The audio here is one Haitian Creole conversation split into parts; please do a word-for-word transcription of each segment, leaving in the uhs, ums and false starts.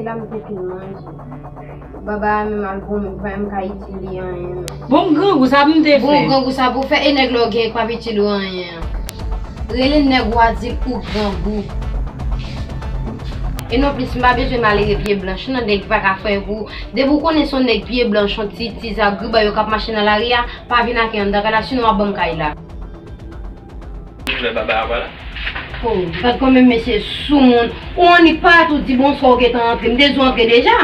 Sa m te fin manje. Baba a menm al pou mwen, pa menm ka itil li anyen, non. Bon grangou, sa pou m te fè? Bon grangou, sa pou fè, e nèg la w gen k p ap itil ou anyen an. Rele nèg ou a di l ou grangou. E non plis, m pa bezwen malere pye blanch, non, nèg ki pa ka fè anyen pou ou. Depi w konnen se yon nèg pye blanch, yon ti, ti zagriba yo k ap mache nan lari a, pa vin ak anyen anndan kay la, sinon w ap ban m kay la. Ou wè baba a pa la? Oh, gad kòman mesye soumoun. Ou annik parèt ou di bonswa ou gentan antre. M te di w antre deja.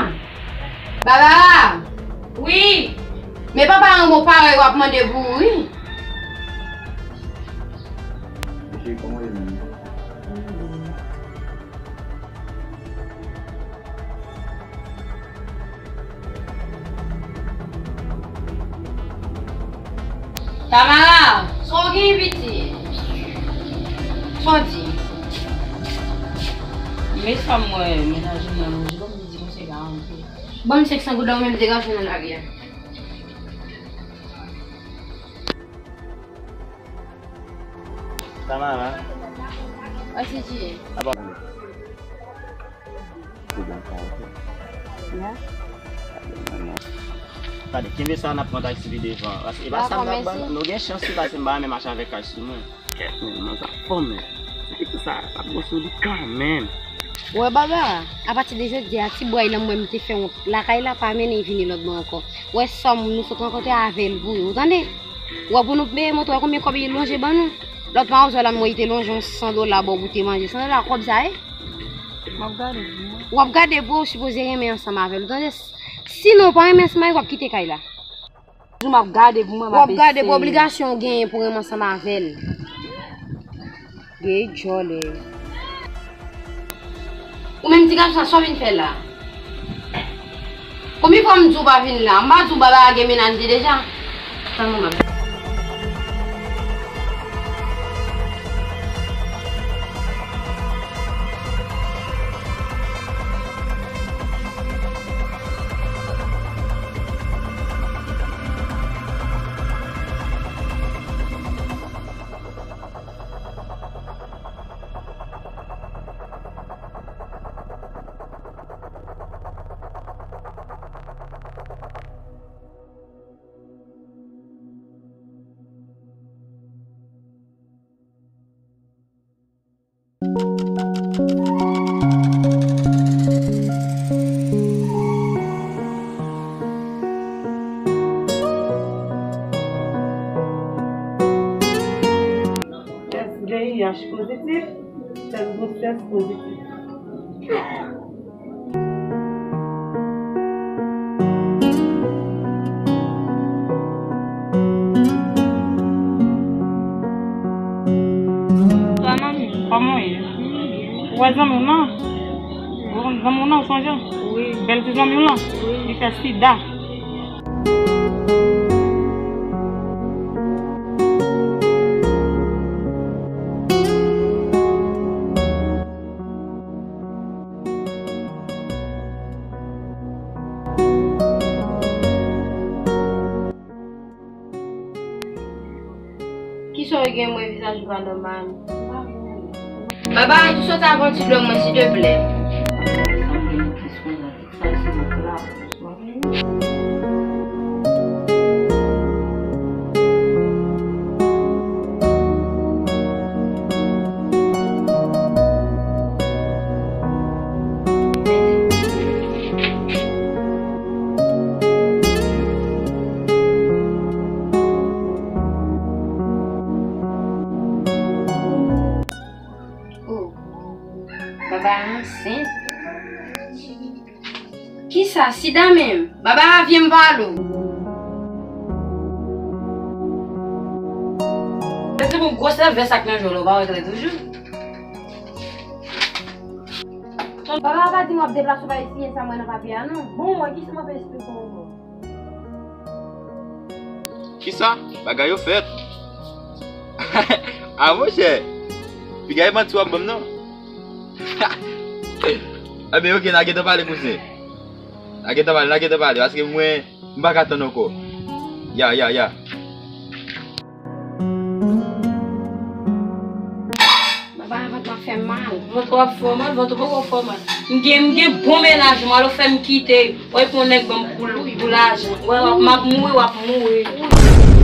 Baba! Wi! Men papa Ranbo parèy w ap mande pou ou wi. Mesye, kòman w ye menm? Tamara, sa w gen pitit? Sa w di? Men sa m wè, mennaj mwen nan lonje, ban m di misye ka rantre. Ban m senk san goud la, ou menm degaje w nan lari a. Tamara. Wi, Titi. Apa? Gade, kenbe sa, n ap pran taksi pi devan. Paske e pa sa m t ap ban nou. Nou gen chans wi, paske m pa renmen mache avèk kach sou mwen. Kèt, men, manzè ap fò, men. Se ki sa, l ap gwo sou li kanmenm. Wè, Baba, apati de jodi a, ti bway la, m wè m te fè wont lakay la, pa mennen l vini lòt bò ankò. Wè sòm nou sot rankontre avè l pou yo, tande? Wè pou nou peye moto a, konbyen kòb li lonje ban nou? Lòt mawzòl la, m wè li te lonje yon san dola ba w pou te manje. San dola kòb sa ye? M ap gade pou mwen. W ap gade pou w sipoze renmen ansanm avè l, ou tande? Sinon, w pa renmen ansanm avè l, w ap kite kay la. Di w m ap gade pou mwen, m ap eseye. W ap gade pou obligasyon w genyen pou w renmen ansanm avè l. Gay djòlè. Ou menm ti gason sa, sa w vin fè la? Konbyen fwa m di w pa vin la? M pa di w Baba a gen mennaj li deja? Tann mwen m ap Tès V I H pozitif, tès gwosès pozitif. Sa, manmi, kòman w ye? Ou wè zanmi w nan? Ou wè zanmi w nan, ou sonje? Wi. Bèl ti zanmi w lan? Wi. Li fè sida. Kisa w gen, mwen vizaj ou pa nòmal? Baba, ann sot avan ti blòm mwen, silteplè. Oh, Baba ansent. Kisa, sida menm? Baba, vye m pale w. Mete yon gwosè vès ak nan jwe la, ou pa wè klè toujou. Baba, pa di m w ap deplase, w pa siyen sa m wè nan papye a, non. Bon, mwen, kisa m ap esplike w ankò? Kisa? Bagay yo fèt. A, monchè. Piga e manti w ap ban m, non. Enben, oke, n a gentan pale, kouzen. N a gentan pale, n a gentan pale, paske mwen, m pa ka tann ankò. Ya, ya, ya. Baba, pa Vant fè m mal. Vant w ap fè w mal, vant ou poko fè w mal. M gen, m gen bon mennaj, m al ou fè m kite. Wè pou yon nèg ban m pou, pou lajan. Wè w ap, m ap mouri, w ap mouri.